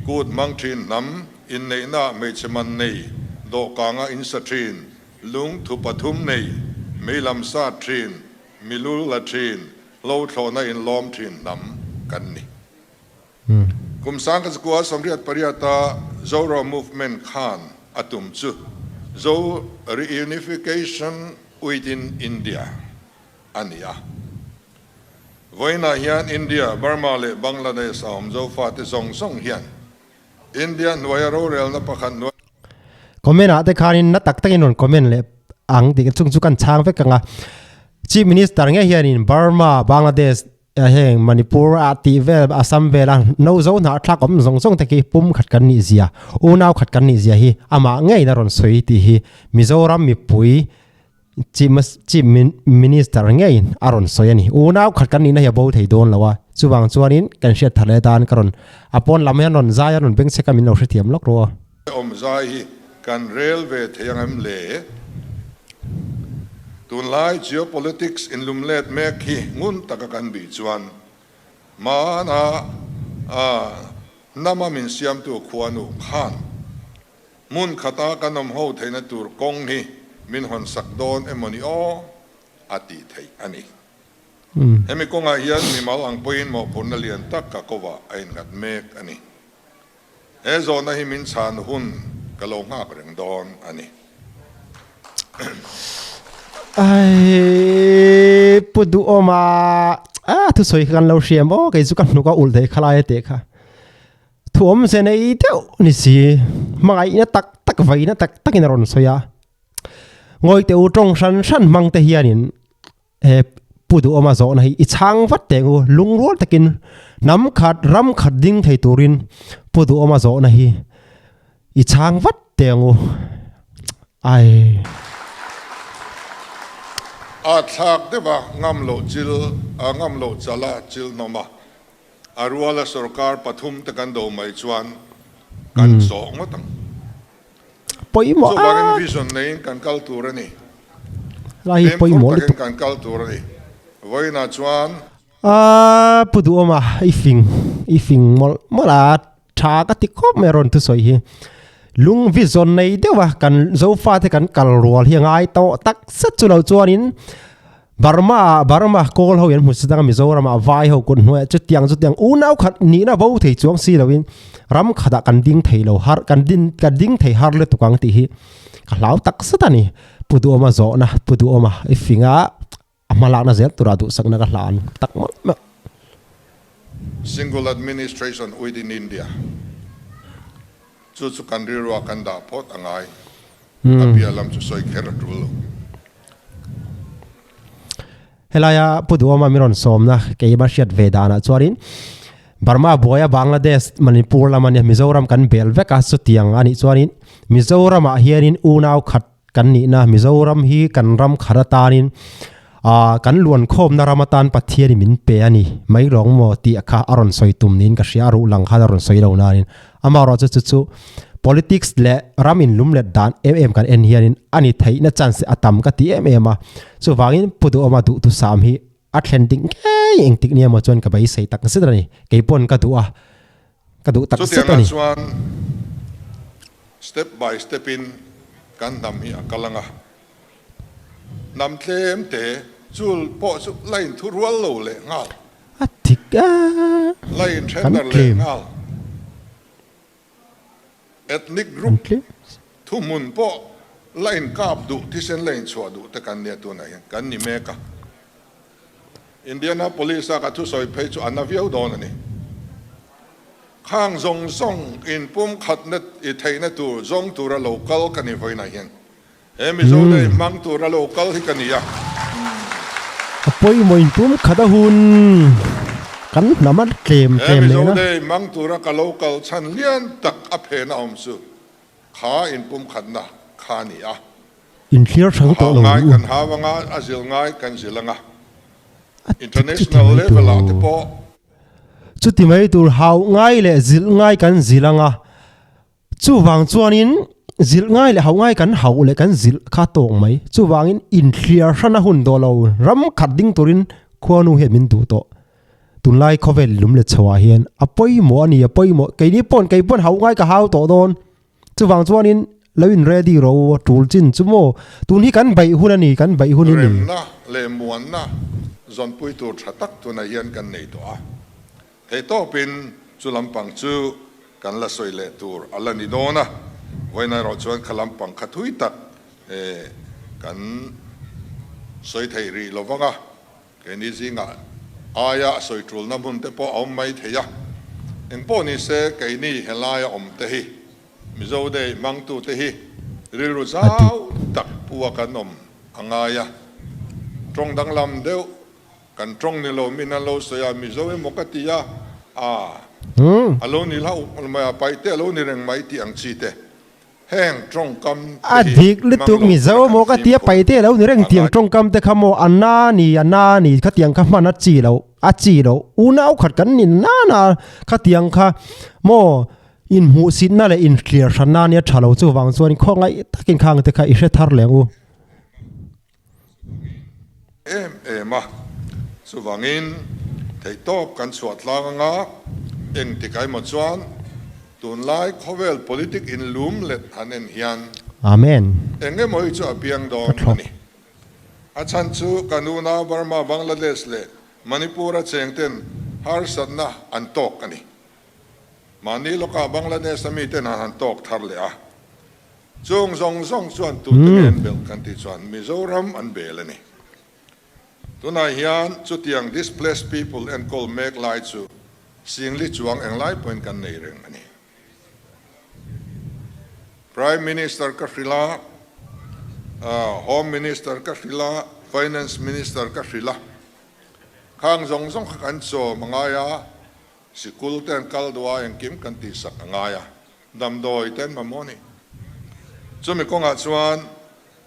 kut hmang thin hnam, inneihna hmeichhe man nei, dawhkanga insa thin, lungthu pathum nei, meilam sat thin, milul la thin, hlo thlawhna inlawm thin hnam kan ni. Kum 1948 a Zoro Movement khan a tum chu Zo Reunification within India a ni a. Vawiinah hian India, Burma leh Bangladesh a awm Zofate zawng zawng hian India hnuaia rorelna pakhat hnuai. Comment ah te khanin na tak takin rawn comment leh ang tih chung chu kan chhang vek ang a. Chief Minister nge hianin Burma, Bangladesh heng Manipur a tih vel Assam vela no zo hnah thlak awm zawng zawng te khi pum khat kan nih zia, unau khat kan nih zia hi amah ngeiin a rawn sawi tih hi Mizoram mipui Chief Minister ngeiin a rawn sawi a ni. Unau khat kan nihna hi a bo thei dawn lo a, chuvang chuanin kan hriat thar leh atan ka rawn a pawn lam hian rawn zai a rawn beng chek a min lo hrethiam lawk rawh a. Awm zai hi kan rel ve thei ang em le? Tunlai geopolitics inlumlet mek hi ngun taka kan bih chuan hmana hnama min siamtu khuanu khan Hmun khata kan awm ho theihna tur kawng hi min hawn sak dawn emaw ni aw? a tih theih a ni. Hemi kawngah hian mimal ang pawhin mawhphurhna lian tak ka kovah a innghat mek a ni. He zawhna hi min chhan hun ka lo nghak reng dawn a ni. Ai pu duhawma a thusawi kha kan lo hria maw kei chu ka hnuk a ulh thei khalai a teh kha. Thuawm ze nei deuh ni si, hmangaihna tak tak vaina tak takin a rawn sawi a. Ngawi teh u tawng hran hran hmang te hianin he Pu Duhawma zawhna hi i chhang vat teh u, lungrual takin hnam khat ram khat ding thei turin Pu Duhawma zawhna hi i chhang vat teh ang u. Ai. A thlak deuh a, ngam loh chil, a ngam loh chal a chil hnawm a. A ruala sorkar pathum te kan do mai chuan kan zawh ngawt ang. Pawimawh a. Chuvangin vision neiin kan kal tur a ni. Helai hi pawimawh lutuk. Fimkhur takin kan kal tur a ni. Vawiinah chuan. A pu duhawm a, i fing, i fing mawlh mawlh a, tha ka ti khawp mai a rawn thusawi hi. Lung vision nei deuh a kan Zofate kan kal rual hi a ngai tawh tak zet chu lo chuanin Burma ah Burma kawl ho in hmu si dang a Mizoram ah vai ho kut hnuaiah chutiang chutiang unau khat nihna bo thei chuang si loin ram khatah kan ding thei lo har kan din kan ding thei har lutuk ang tih hi ka hlau tak zet a ni. Pu Duhawma zawhna Pu Duhawma i fing a a hmalakna zel tura duhsakna ka hlan tak mawlh mawlh. Single administration within India chu chu kan rilruah kan dah phawt a ngai. A bia lam chu sawi kher a tul lo. Helaia Pu Duhawma mi rawn sawmna keima hriat ve danah chuanin Burma buaia Bangladesh, Manipur lama nia Mizoram kan bel vek a chutiang a nih chuanin Mizoramah hianin unau khat kan nihna Mizoram hi kan ram khat atanin ah kan luankhawmna ram atan Pathianin min pe a ni mai lawng maw tih kha a rawn sawi tum niin ka hria a ruh lang khan a rawn sawi lo nain Amaherawhchu chu chu politics leh ram inlum let dan em em kan en hianin a ni theihna chance a tam ka ti em em a. Chuvangin Pu Duhawma duhthusam hi a thlen ding ngei engtik nia maw chuan ka beisei tak zet a ni. Kei pawn ka duh a, ka duh tak zet a ni. Chutiangah chuan step by step in kan hnam hi a kal ang a, hnam tlem te chul pawh chu la inthurual lo leh nghal. A dik a, La kan inthen darh leh tlem. nghal. Ethnic Kan group tlem. thuhmun pawh la inkap duh, thisen la inchhuah duh te kan nia tunah hian kan ni mek a. Indianapolis a ka thusawi phei chu a na viau dawn a ni. Khang zawng zawng inpumkhatna i theihna tur zawng tura lo kal ka ni vawiinah hian. He Mizo day hmang tura lo kal hi ka ni a. A pawimawh in pum khat a hun kan hnam a tlem He tlem Mizo nen a. day hmang tura ka lo kal chhan lian tak a phen a awm chu kha in pum khatna kha a ni a. In thlir hrang A tawh hau lo ngai u. kan hau anga, a zil ngai kan zil anga. A dik chu ti International mai level ah te tur. pawh. Chuti mai tur hau ngai leh zilh ngai kan zil anga. Chuvang chuanin zilh ngai leh hauh ngai kan hauh leh kan zilh kha tawk mai. Chuvangin inthliar hran a hun dawh lo, ram khat ding turin khuanu hian min duh tawh. Tunlai khawvel lum let chho ah hian a pawimawh a ni, a pawimawh. Keini pawn kei pawn hauh ngai ka hau tawh dawn. Chuvang chuanin lo in ready ro a tul chin chu maw? Tun hi kan beih hun a ni, kan beih hun i ni. Remna leh muanna zawnpui tur tha tak tunah hian kan nei tawh a. Theihtawpin chu lampang chu kan la sawi leh tur a la ni dawn a, vawiin erawh chuan kha lampang kha thui tak kan sawi theih rih lo vang a. Keini zingah aia a sawi tulna hmun te pawh a awm mai thei a, engpawh ni se keini helaia awm te hi Mizo Day hmangtu te hi rilru zau tak pu a kan awm a ngai a, tawng danglam deuh kan tawng ni lo min an lo sawi a, Mizo emaw ka ti a, a a lo ni hlauh mai a, paihte a lo ni reng mai tih ang chi te. Heng tawngkam A te hi dik lutuk mang lo Mizo tura kan maw ka tia fimkhur paite lo ni reng a tiang ngai. tawngkam te kha maw a na ni a na ni khatiang kha hman a chi lo a chi lo unau khat kan ni na na khatiang kha maw inhmuhsitna leh inhliar hranna nia tha lo chuvang chuan khawngaih takin khang te kha i hre thar leh ang u. Em em a, chuvangin theihtawp kan chhuah tlang anga engtik aimaw chuan tunlai khawvel politic inlum let han en hian Amen. eng emaw hi chu a piang Ka dawn a thlawp. ni. A chhan chu kan unau Burma, Bangladesh leh Manipur-a chengten harsatna an tawk a ni. Mahni lawkah Bangladesh-a miten han han tawk thar leh a. Chung zawng zawng chuan tute nge an belh kan tih chuan Mizoram an bel a ni. Tunah hian chutiang displaced people enkawl mek lai chu Singli chuang englai pawhin kan nei reng a ni. Prime Minister ka hrilh a, Home Minister ka hrilh a, Finance Minister ka hrilh a, khang zawng zawng kha kan chawm a ngai a, sikul te an kal duh a, engkim kan tihsak a ngai a. Damdawi te an mamawh a ni. Chumi kawngah chuan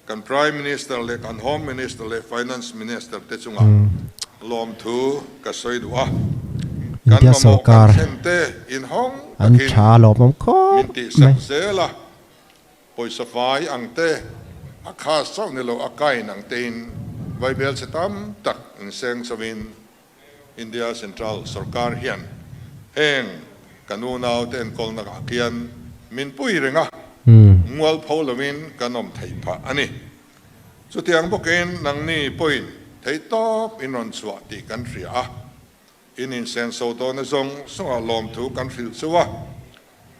kan Prime Minister leh kan Home Minister leh Finance Minister te chungah lawmthu ka sawi duh a. Kan India mamawh kan sorkar thlen te inhawng an takin tha lawmawm min khawp tihsak mai. zel a. Pawisa fai ang te, a khas chauh ni lo a kain ang tein vaibel chhe tam tak inseng chauhin India Central sorkar hian heng kan unaute enkawlna ah khian min pui reng a, mualpho lovin kan awm theih phah a ni. Chutiang bawkin nangni pawhin theihtawp in rawn chhuah tih kan hria a, in insenso tawhna zawng zawngah lawmthu kan hrilh chu a,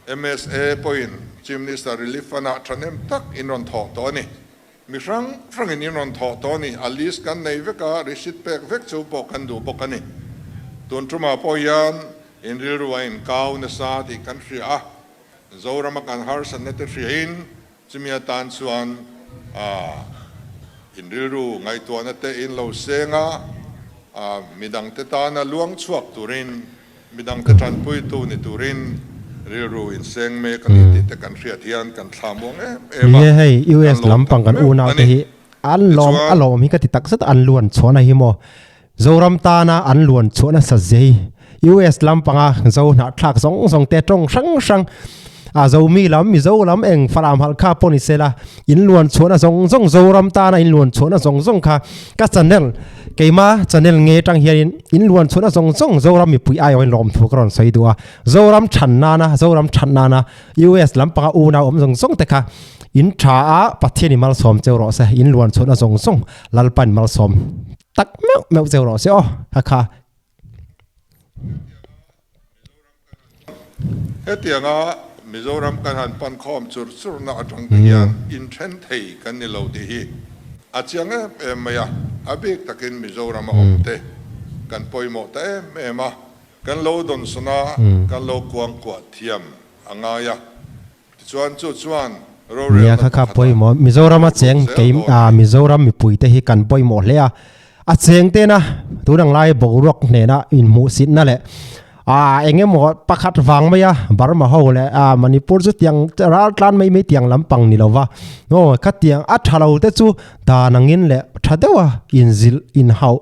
MSA pawhin Chief Minister Relief Fund-ah thahnem tak in rawn thawh tawh a ni. Mi hrang hrangin in rawn thawh tawh a ni. A list kan nei vek a, receipt pek vek chu pawh kan duh bawk a ni. Tun tumah pawh hian in rilru a inkau nasa tih kan hria a, Zorama kan harsatna te hriain chumi atan chuan in rilru ngaihtuahna te in lo seng a, midangte tana luang chhuak turin Midangte tanpuitu ni turin rilru inseng mek a ni tih te kan hriat hian kan thla muang em em a, Ni e hei kan US lawm tak lampang kan meuh unau a te ni. hi an lawm a Tichuan. lawm hi ka ti tak zet an luan chhuahna hi maw Zoram tana an luan chhuahna sa zei US lampanga Zo hnahthlak zawng zawng te tawng hrang hrang a Zomi lam Mizo lam eng Falam Halkha pawh ni sela in luan chhuahna zawng zawng Zoram tana in luan chhuahna zawng zawng kha ka channel Keima channel nge tang hianin in luan chhun a zawng zawng Zoram mipui aiawhin lawmthu ka rawn sawi duh a, Zoram chhan nana Zoram chhan nana US lampanga unau awm zawng zawng te kha in tha a Pathian in malsawm cheu rawh se, in luan chhun a zawng zawng Lalpa in malsawm tak meuh meuh cheu rawh se aw kha kha. Hetianga Mizoram kan han pan khawm chur churna atang te hian inthen thei kan ni lo tih hi a chiang em em mai a, a bik takin Mizoram a awm te kan pawimawh ta em em a, kan lo dawnsawn a, kan lo kuangkuah thiam a ngai a, tichuan chu chuan Nia rorelna kha kha pakhatah pawimawh Mizoram a kan lo cheng lut zel kei dawn a ni. Mizoram mipui te hi kan pawimawh hle a, a cheng tena tunang lai boruak hnena inhmuhsitna leh ah eng emaw pakhat vang mai a Burma ho leh ah Manipur chu tiang ral tlan mai mai tiang lampang ni lova aw khatiang a tha lo te chu dan angin leh tha deuh a inzilh inhauh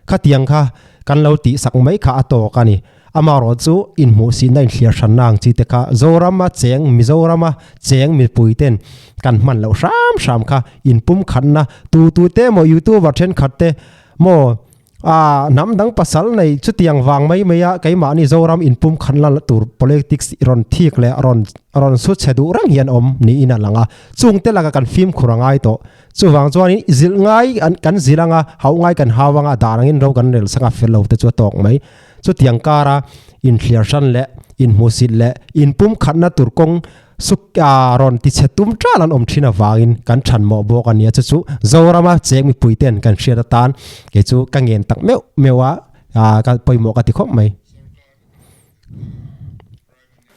khatiang kha kan lo tih sak mai kha a tawk a ni. Amaherawh chu inhmuhsihna inthliar hranna ang chi te kha Zorama cheng Mizorama cheng mipui ten kan hman loh hram hram kha inpumkhatna tu tu te maw youtuber thenkhat te maw. A hnam dang pasal nei chutiang vang mai mai a keimahni Zoram inpum khan la tur politics rawn thik leh rawn rawn su chhe duh reng hian awm niin a lang a. Chungte laka kan fimkhur a ngai tawh. Chuvang chuanin zilh ngai an kan zilh anga hauh ngai kan hau anga dan angin ro kan rel sanga fel lo te chu a tawk mai. Chutiang kara inthliar hran leh inhmuhsit leh inpum khatna tur kawng Suk a rawn ti chhe tum ṭal an awm ṭhin avangin kan ṭhan mawh bawk a nia chu chu Zorama cheng mipui ten kan hriat atan kei chu ka ngen tak meuh meuh a, ka pawimawh ka ti khawp mai.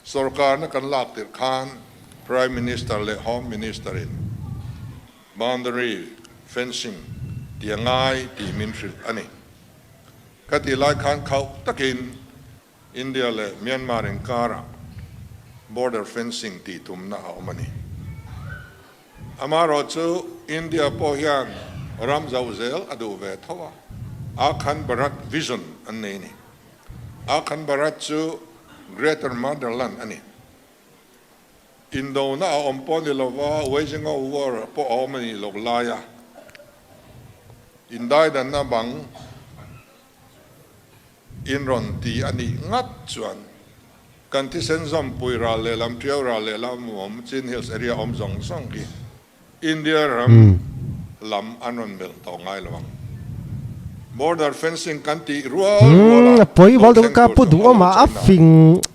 Sorkarna kan lak tirh khan Prime Minister leh Home Minister in boundary fencing ti a ngai tih min hrilh a ni. Ka tih lai khan khauh takin India leh Myanmar inkarah border fencing tih tumna a awm a ni. Amaherawhchu India pawh hian ram zauh zel a duh ve tho a, Akhand Bharat vision an nei a ni. Akhand Bharat chu Greater Motherland a ni. Indona a awm pawh ni lova, waging of war pawh a awm a nih loh laia indaidanna bang, In rawn ti a nih ngat chuan kan thisen zawmpui ral leh lam Tiau ral leh lam awm Chin Hills area awm zawng zawng hi India ram lam an rawn melh tawh ngai lo ang. Border fencing kan tih rual rual a Pawi lo bal thleng ka tur pu chu duh Hello awm a a China. fing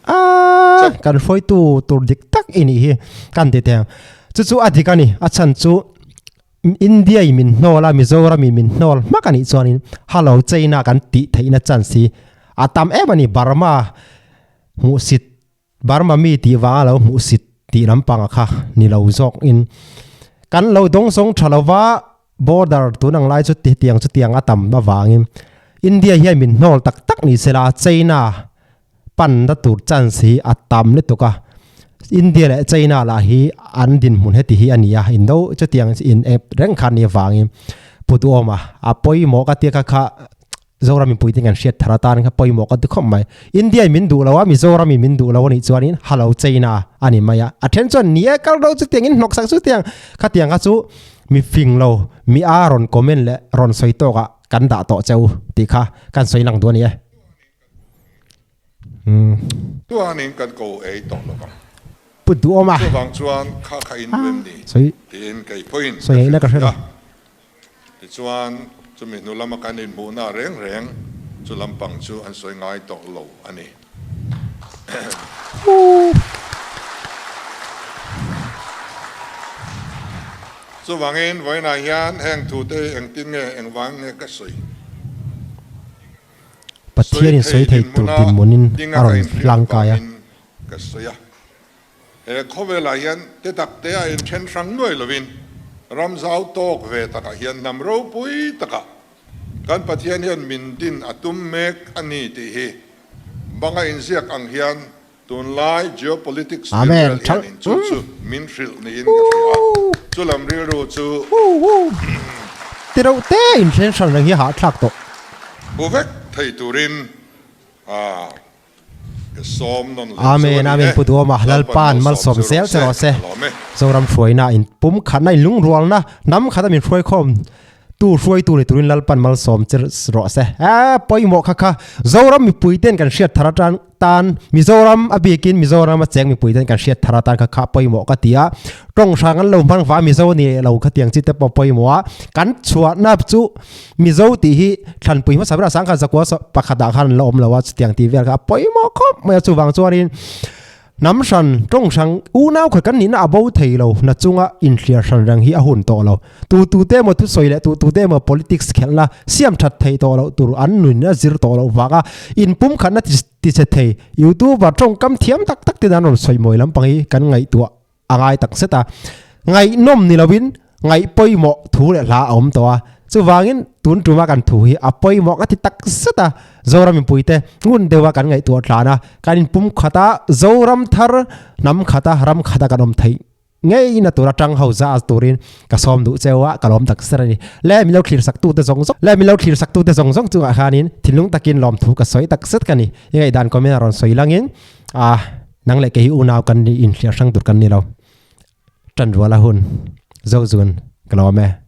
a kan hruaitu tur dik tak i nih hi kan ti teng. Chu chu a dik a ni a chhan chu India in min hnawl a, Mizoram in min hnawl hmak a nih chuanin Hello China kan tih theihna chance hi a tam em a ni. Burma hmuhsit, Burma mi tih vanga lo hmuhsit tih lampang a kha ni lo zawk in kan lo dawng zawng tha lova border tun ang lai chu tiang chu tiang a tam avangin India hian min hnawl tak tak ni sela China panna tur chance hi a tam lutuk a, India leh China lah hi an dinhmun heti hi a ni a, indo chutiang in ep reng kha ni avangin Pu Duhawma a pawimawh ka tia kha kha Zoram mipui te kan hriat thar atan kha pawimawh ka ti khawp mai. India in min duh lo a, Mizoram in min duh lo a nih chuanin Hello China a ni mai a, a then chuan ni e kal ro chutiang in hnawk sak chutiang khatiang kha chu mi fing lo mi a rawn comment leh rawn sawi tawk ah kan dah tawh cheu tih kha kan sawi lang duh a ni e. Chuanin kan ko ei tawh lo vang. Pu duh awm a. Chuvang chuan kha kha in duh em ni? Tiin kei pawhin ka hrilh a. Tichuan chumi hnu lama kan inhmuhna reng reng chu lampang chu an sawi ngai tawh lo a ni. Chuvangin vawiinah hian heng thute hi engtin nge engvang nge ka sawi? Pathianin sawi thei tur dinhmunin a rawn hlangkai a. Ka sawi a, he khawvelah hian te tak te a inthen hrang nuai lovin ram zau tawk ve takah hian hnam ropui takah kan Pathian hian min din a tum mek a ni tih hi banga inziak ang hian tunlai geopolitics Amen. rilrel hianin chu chu min hrilh niin ka hria a, chu lam rilru chu. Ti reuh te inthen hran reng hi hahthlak tawh. Pu vek thei turin ka sawm nawn leh chu a Amen ni Amen e. Pu Duhawma Lalpan Lalpan malsawm malsawm chu zel rawh che se rawh se. ka lawm e. Zoram hruaina in pum khatna in lungrualna hnam khata min hruaikhawm Tu hruaitu ni turin Lalpan malsawm che rawh se. Eh, pawimawh kha kha Zoram mipui ten kan hriat thar atan tan Mizoram a bikin Mizoram a cheng mipui ten kan hriat thar atan kha kha pawimawh ka ti a. Tawng hrang an lo hmang va Mizo ni lo kha tiang chi te pawh pawimawh a. Kan chhuahna chu Mizo tih hi thlanpui hmasa berah sangkhat zakua pakhat ah khan an la awm lo a chutiang tih vel kha a pawimawh khawp mai a chuvang chuanin Hnam hran, tawng hrang, unau khat kan nihna a bo thei lo, hna chunga inhliar hran reng hi a hun tawh lo. Tu tu te emaw thusawi leh tu tu te emaw politics khelhna siam that thei tawh loh tur an nun a zir tawh loh vanga inpum khatna ti che thei YouTuber tawngkam thiam tak tak ten an rawn sawi mawi lampang hi kan ngaihtuah a ngai tak zet a. Ngaihnawm ni lovin ngaih pawimawh thu leh hla a awm tawh a, chuvangin tun tuma kan thu hi a pawimawh ka ti tak zet a, Zoram mipuite ngun deuha kan ngaihtuah tlan a, kan inpum khat a, Zoram thar hnam khat a, ram khat a kan awm theih ngei na tura tang ho za turin ka sawm duh cheu a, ka lawm tak zet a ni. Le min lo thlir sak tute zawng zawng, le min lo thlir sak tute zawng zawng chungah khanin thinlung takin lawmthu ka sawi tak zet ka ni. I ngaihdan comment a rawn sawi langin a nang leh kei hi unau kan ni inhliar hrang tur kan ni lo. Ṭan rual a hun. Zo zun ka lawm e.